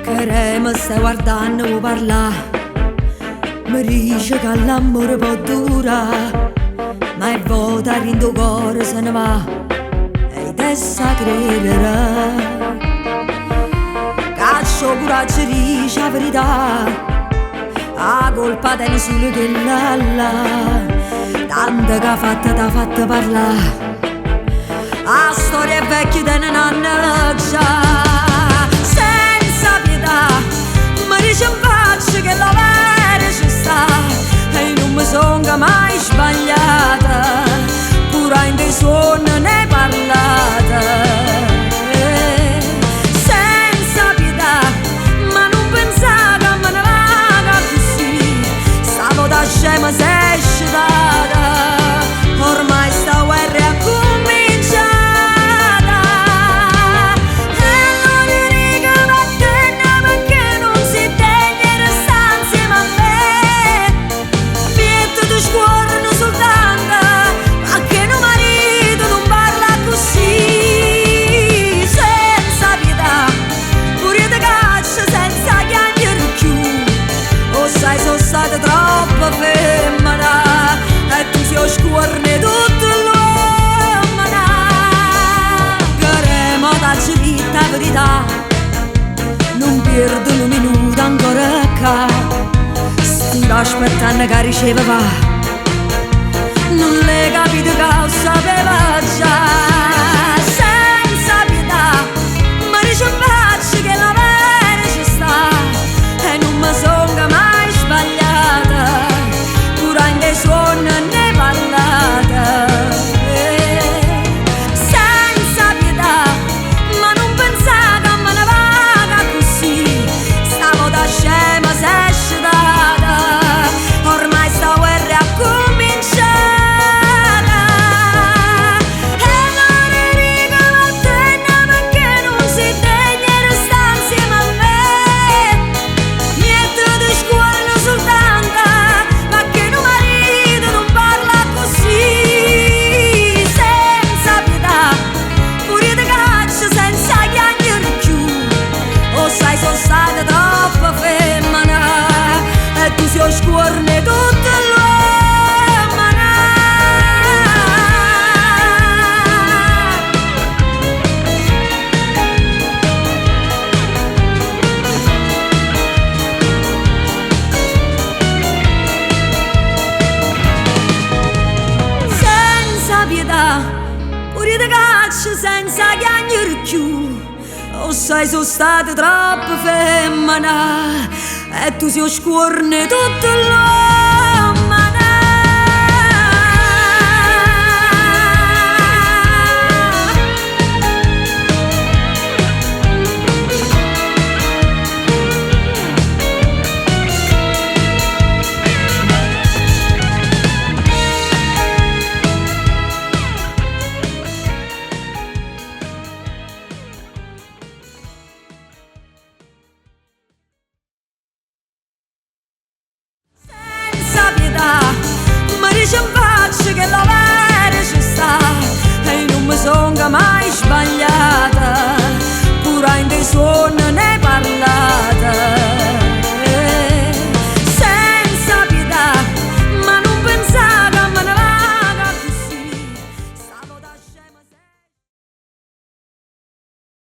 Che mi stai guardando vuoi parlà? Mi dice che l'amore può durare, ma è volta dint' cuore se ne va e adesso credere. Caccio coraggio dice la verità, la colpa tiene solo quella là, tanto che ha fatto t'ha fatto parlare. La storia è vecchia tiene un'anno già, senza pietà, mi dice in faccia che la vera ci sta, e non mi sono mai sbagliata, pure in dei sogni ne parlata. Senza pietà, ma non pensare che me ne vada così, stavo da scema sei scetata, ormai sta guerra è cominciata. E allora dico vattene perché non si degna di stare insieme a me, Mettiti scuorno soltanto, ma che no marito non parla così, senza pietà, pure te caccia senza chiacchiere più, o sai sono stata troppo femmina, e tu sei o scuorno di tutto l'uomo. Che mo t'aggia detto la verità, non perdo un minuto ancora qua, sto aspettando che riceve va, non l'hai capito che lo sapeva già, senza pietà, mi dice in faccia che la vera ci sta, e non mi sono mai sbagliata, pure in dei sogni ne parlata. Senza pietà, ma non pensare che me ne vada così, stavo da scema sei scetata, ormai sta guerra è cominciata. E allora dico vattene perché non si degna di stare insieme a me, Mettiti scuorno soltanto, ma che no marito non parla così, senza pietà, pure te caccia senza chiacchiere più, o sai sono stata troppo femmina, e tu sei o scuorno di tutto l'uomo. Senza pietà, pure te caccia senza chiacchiere più, o sai sono stata troppo femmina, e tu sei o scuorno di tutto l'uomo. Senza pietà, mi dice in faccia che la vera ci sta, e non mi sono mai